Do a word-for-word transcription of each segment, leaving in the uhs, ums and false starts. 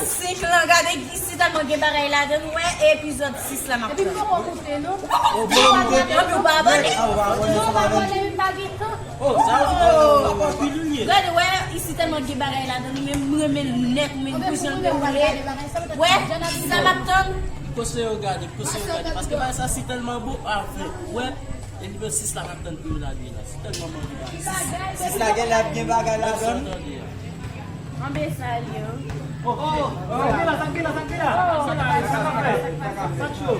Senk lan, gade isi tèlman gen bagay ladan l, wè, epizòd sis la m ap tann. Epi m poko koute, non. Ou poko koute? Epi ou pa abòne? Ah, ou pa abòne, sa pa vle di. Gade, wè, isi tèlman gen bagay ladan l, ou menm, m renmen l nèt, ou menm, pou jan l te woule. Wè, sa m ap tann. Konseye yo gade, konseye yo gade, paske bagay sa si tèlman bon, a fè. Wè, e nivo sis la k ap tann pou yo lage la. Si tèlman bon bagay. Sis la gen lè ap gen bagay ladan l. Anbe sa li yo. Oh, oh, sa k gen la, sa k gen la, sa k gen la. Sa k ap fè? Sa k cho?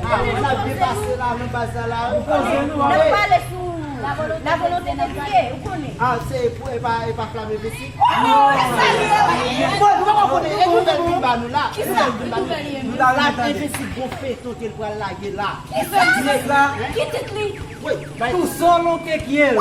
Ah, sa ap depase la, nan baz la, la. N ap pale sou la volonte de Dye, ou konnen. Ah, se pou, e pa, e pa flam envensib? Oh, e sa li ye, wi. Bon, nou pa konnen, e nouvèl ki ba nou la. Ki nouvèl ki ba nou? Flam envensib, gon feyton ke l pral lage la. Ki tit li? Wi, bay. Tou solo ke kyèl.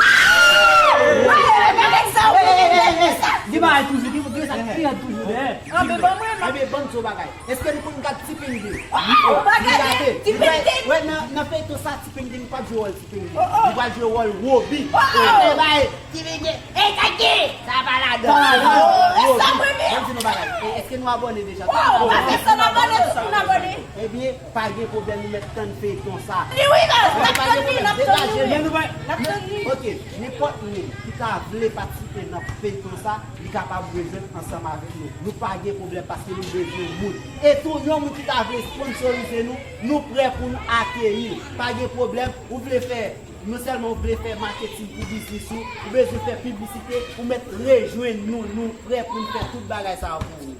Di bagay toujou, di, di sa ki toujou dèyè. Anbe ban mwen, anbe ban m di w bagay. Èske nou konn gad Tipingin? Oh, bagay Tipingin. Wè, nan, nan feyton sa, Tipingin pa jwe wòl Tipingin. Li pral jwe wòl Wobi. E bay, Tipingin. E kaki! Sa pa ladan. Sa pa ladan. Oh, e sa mwen menm. Ban m di nou bagay. E, èske nou abòne deja? Oh, sa fè sa n abòne, tout moun abòne. Ebyen, pa gen pwoblèm, nou mèt tann feyton sa. Li wi, guys, n ap tann li, n ap tann li. N ap tann li. Ok, nenpòt moun ki ta vle patisipe nan feyton sa, li kapab jwenn ansanm avèk nou. Nou pa gen pwoblèm paske nou bezwen moun. E tou, yon moun ki ta vle sponsorize nou, nou prè pou n akeyi l. Pa gen pwoblèm, ou vle fè, non sèlman ou vle fè maketing pou biznis ou, ou bezwen fè piblisite, ou mèt rejwenn nou, nou prè pou n fè tout bagay sa yo pou ou.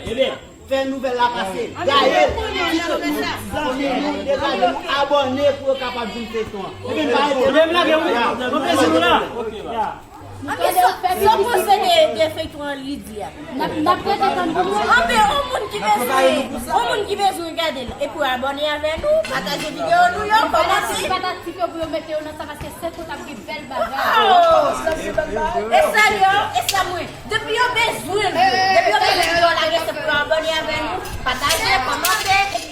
Ebyen, fè nouvèl la pase. Gaël, di tout moun, zanmi nou, degaje nou, abòne pou yo kapab jwenn feyton an. Ebyen, lage wi. Nan plezi nou la. Anbe sa w panse de, de feyton an, Lydia? N ap, n ap rete tann pou nou. Anbe, yon moun ki bezwen, yon moun ki bezwen gade l, e pou abòne avè nou, pataje videyo nou yo, kòmante. Pataje, pataje yo pou yo mete yo nan sa, paske se kote ap gen bèl bagay. Oh! E sa yo, e sa mwen. Depi yo bezwen l, depi yo bezwen videyo lage, se pou yo abòne avè nou, pataje, kòmante.